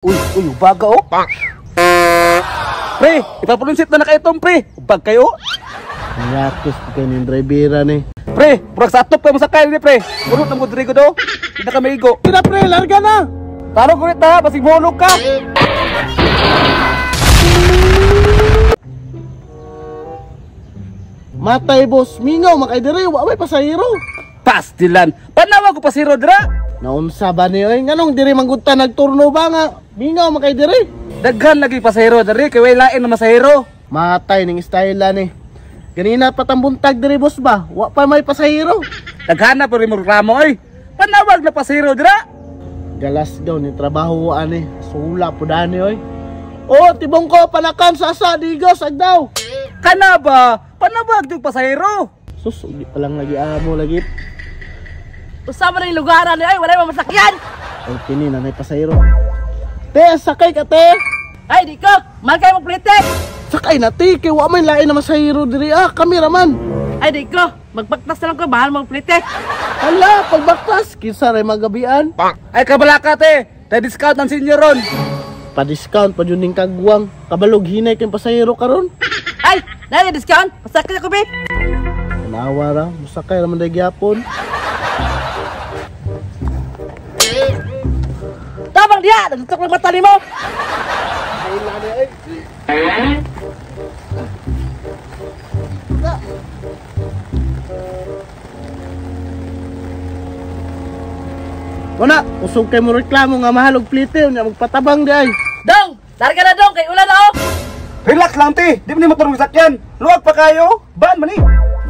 Uy, uy, baga oh. Pre, ipapulinsit na na kayo tong pre. Bag kayo. Yakis pa kayo ng drivera ni. Pre, murag sa atop kayo masakay ni pre. Puno ng Rodrigo do. Hindi na kami igo. Tira pre, larga na! Tarong ulit na, basig mulog ka. Matay boss, mingaw makay diri, wa may pasahero. Pastilan. Panawag ko pasiro dira. Naunsa ba ni oy? Nganong diri manggud ta nagturno ba nga? Mingaw makay diri. Daghan lagi pasahero diri kay way lain na masahero. Matay ning style ni. Ganina patambuntag diri boss ba? Wa pa may pasahero. Daghan na pero mo reklamo oy. Panawag na pasahero dira. Galas daw ni trabaho ani. Sula pud ani oy. Oh, tibong ko panakan sa asa digos agdaw. Kana ba? Panawag yung pasahero. Sus, uli pa lang lagi amo lagi. Usa man ang lugaran ni ay walay mamasakyan. Ay kini nanay pasahero. Te, sakay ka te. Ay di ko, mahal kayo magplite. Sakay na te, kay wa may lain na masahero diri ah, kami ra man. Ay di ko, magbaktas na lang ko, mahal magplite. Hala, pagbaktas kinsa ray magabian. Ay kabalaka te, tay discount ang senior ron. Pa-discount pa jud ning kagwang. Kabalog hinay kay pasahero karon. Ay, naa discount, pasakay ako be. Tanawa ra, musakay ra man day gyapon. Tabang diha, nagtutok lang mata nimo. Ay lani ay. Wala, usog kay mo reklamo nga mahal og plite unya magpatabang di ay. Dong, larga na dong kay ulan na oh. Relax lang te, di man ni motor sakyan. Luwag pa kayo, ban man ni.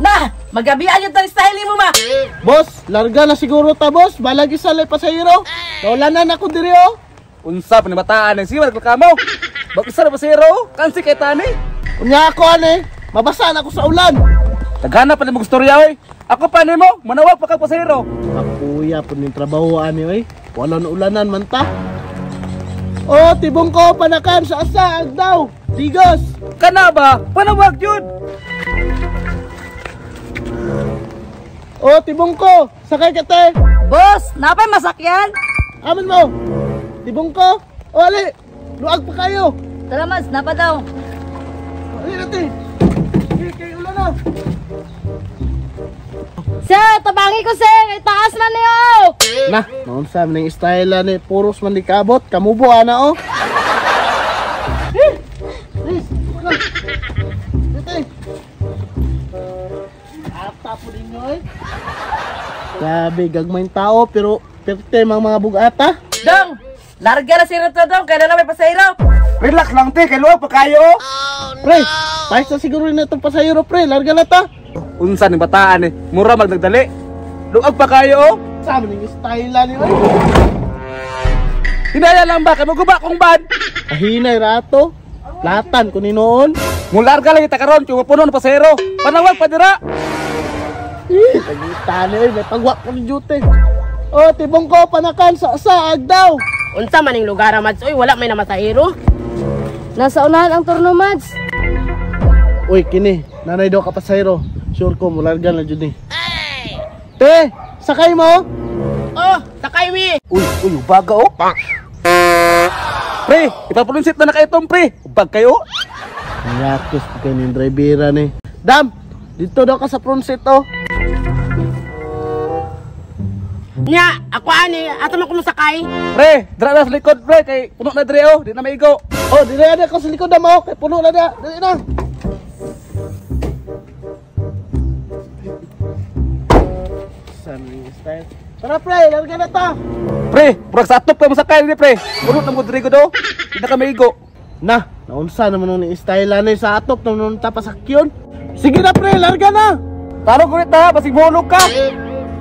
Na, magabian yung tang style nimo ma. Boss, larga na siguro ta boss, balag isa lay pasahero. Naulanan ako diri oh. Unsa pa ni bataan ang siwal kamo. Bag isa na pasahero, kansi kay tani. Unya ako ani, mabasa na ako sa ulan. Daghan pa ni mo istorya oy. Ako pa nimo, manawag pa kag pasahero. Kapuya po ning trabaho ani oy. Wala na ulanan man ta. Oh, tibong ko panakan sa asa agdaw. Digos. Kana ba? Panawag jud. Oh, tibong ko, sakay ka te. Boss, napay masakyan? Aman mo. Tibong ko. O ali, luag pa kayo. Tara mas, napa daw. Ali na te. Kay kay ulan na. Sir, tabangi ko sir, itaas man niyo. Na, naunsa man ning style ani, puros man di kabot, kamubo ana oh. Eh, please, wala. Dito. Ata po ninyo eh. Grabe, gagmayng tao pero perte mang mga bugata. Dong, larga na sir to dong, kay na may pasahero. Relax lang te, kay luwag pa kayo. Oh, no. Pre, pahit na siguro na itong pasahero pre, larga na ta. Unsa ning bataan eh, mura magdagdali. Luwag pa kayo. Sa ning style ani oy. Hinaya lang ba kay maguba kong ban. Kahinay rato. Platan ko ni noon. Mularga lang ita karon kay puno ng pasahero. Panawag pa dira. Eh, pagita ni oy, may pagwa ko ni duty. Oh, tibong ko panakan sa asa agdaw. Unsa man ning lugar Mads oy, wala may namasahero. Nasa unahan ang turno Mads. Uy, kini, nanay daw ka pasahero. Sure ko mularga na jud ni. Te, sakay mo. Oh, sakay mi. Uy, uy, baga oh. Pre, ipapulinsit na na kayo tong pre. Bag kayo. Yakis pa kayo ning drivera ni. Dam, dito daw ka sa front seat oh. Nya, ako ani, ato man ko mosakay. Pre, dira na sa likod pre kay puno na dire oh, di na maigo. Oh, dire na ako sa likod dam oh, kay puno na da. Dili na. Sa ning style. Tara pre, larga na ta. Pre, murag sa atop kayo masakay ni pre. Puno ng Rodrigo do. Di na kami igo. Na, naunsa naman ni style ani sa atop naman ta pasakyon. Sige na pre, larga na. Tarong ulit na, basig mulog ka.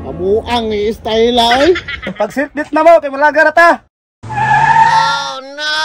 Mabuang ni style oy. Pag seatbelt na mo kay malaga na ta. Oh no.